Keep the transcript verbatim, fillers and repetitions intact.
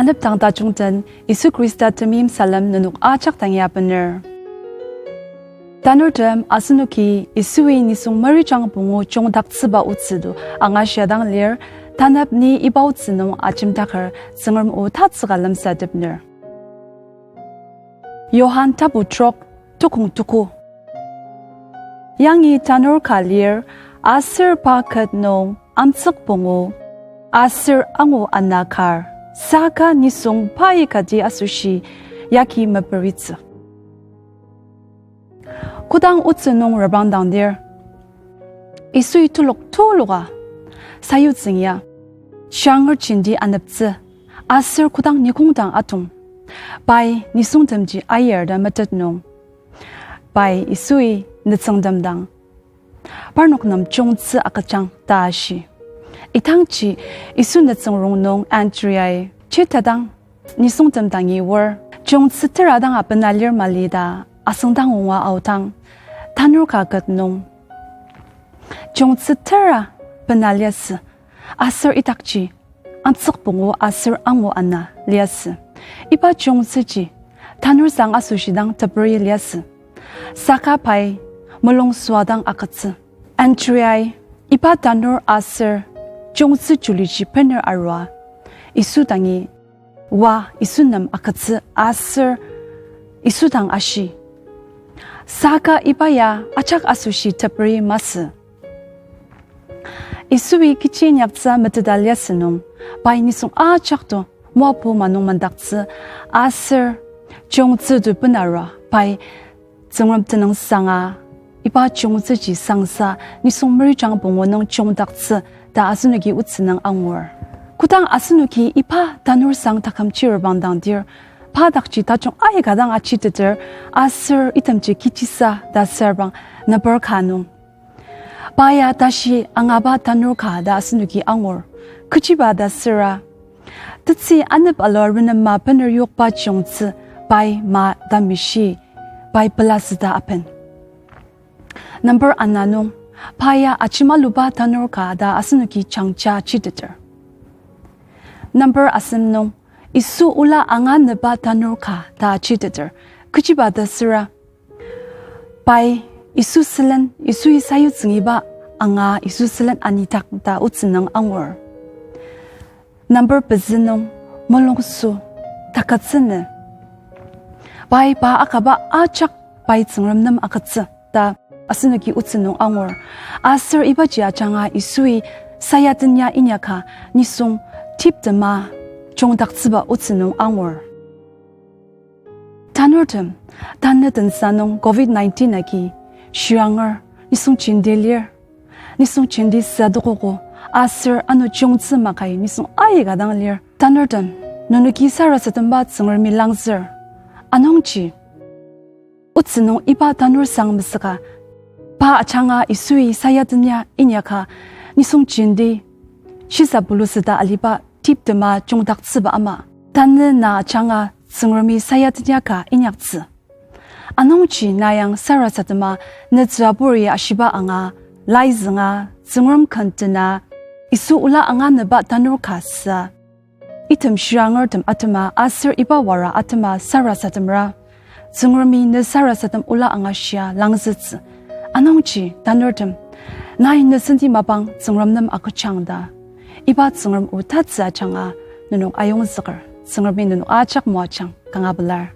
Anepdang tajung den Yisu Khrista temeim salem nenok ajak dangi abener. Tanurtem, asenoki Yisui nisung merijang pungu jungdaktsüba otsü to angashidang lir, tanap ni iba otsü nung ajemdaker Tsüngrem o tatsüka lemsatepner. Johan tapu trok, tukong tuku. Yangi tanur ka lir, aser pa ket nung amtsük pungu aser angu ana kar, saka nisung pai kati asoshi yagi meperitsü. Kodang otsü nung reprangdang lir, Yisui telok tuluka sayutsüng ya, shianger jenti aneptsü, aser kodang nikongdang atong, pai nisungtemji ayir ta metet nung, pai Yisui nütsüngtem dang, parnok nem jungtsü agüjang ta ashi. Idangji Yisu nütsüngrong nung Andreai chitadang nisungtem dangi oar, jungtsü tera dang abena lir mali ta asüngdang onga aodang, tanur ka ket nung jungtsü tera bena liasü, aser idakji amtsük pungu aser angu ana liasü. Iba jungtsüji tanur sang asoshi dang teperi liasü, saka pai mulung süa dang agütsü. Andreai iba tanur aser jungtsü juliji bener arua, Yisu dangi oa, Yisu nem agütsü aser Yisu dang ashi, saka iba ya ajak asoshi teperi masü. Yisui kechi inyaktsü meteta liasü nung, pai nisung ajak to moapu ma nung mendaktsü aser jungtsü to benarua pai Tsüngrem tenüng sanga, iba jungtsüji sangsa nisung merijang pungu nung jungdaktsü ta asenoki otsü nung angur. Kodang asenoki iba tanur sang taküm chirabang dang dir, pa dakji tajung aika dang achiteter, aser itemji kechisa ta serbang number ka nung, pa ya tashi angaba tanur ka ta asenoki angur. Kechiba ta süra, tetsü anep alua renema bener yokba jungtsü pai ma tamishi, pai pelasüta apen. Number ana nung, pa ya ajimaluba tanur ka ta asenoki jangja chiteter. Number asem nung, Yisu ola anganüba tanur ka ta chiteter. Kechiba ta süra, pai Yisu sülen, Yisui sayutsüngiba anga Yisu sülen anidak ta otsü nung angur. Number pezü nung, mulungsü, takütsünü. Pai pa akaba ajak pai Tsüngrem nem agütsü ta asenoki otsü nung angur. Aser ibaji ajanga Yisui sayatenya inyaka nisung tiptema jungdaktsüba otsü nung angur. Tanurtem, tanü tensa nung covid nineteen agi shiranger nisung jenti lir. Nisung jenti süadokogo, aser ano jungtsü makai nisung aika dang lir. Tanurtem, nenoki sarasademba Tsüngremi langzür. Anungji, otsü nung iba tanur sang mesüka, pa ajanga Yisui sayatenya inyaka nisung jenti shisa bulusüta aliba tiptema jungdaktsüba ama, tanü na ajanga Tsüngremi sayatenya ka inyaktsü. Anungji na yang sarasadema netsü aburi ashiba anga, laizünga, Tsüngrem kentena, Yisu ola anganüba tanur ka sa, item shirangertem atema aser iba wara atema sarasademra, Tsüngremi ne sarasadem ola angashia langzütsü. Anungji tanurtem, nai ne senti mapang Tsüngrem nem agüjang ta, iba Tsüngrem o tatsü ajanga nenok ayongzüker. Tsüngremi nenok ajak moajang, kanga pelar.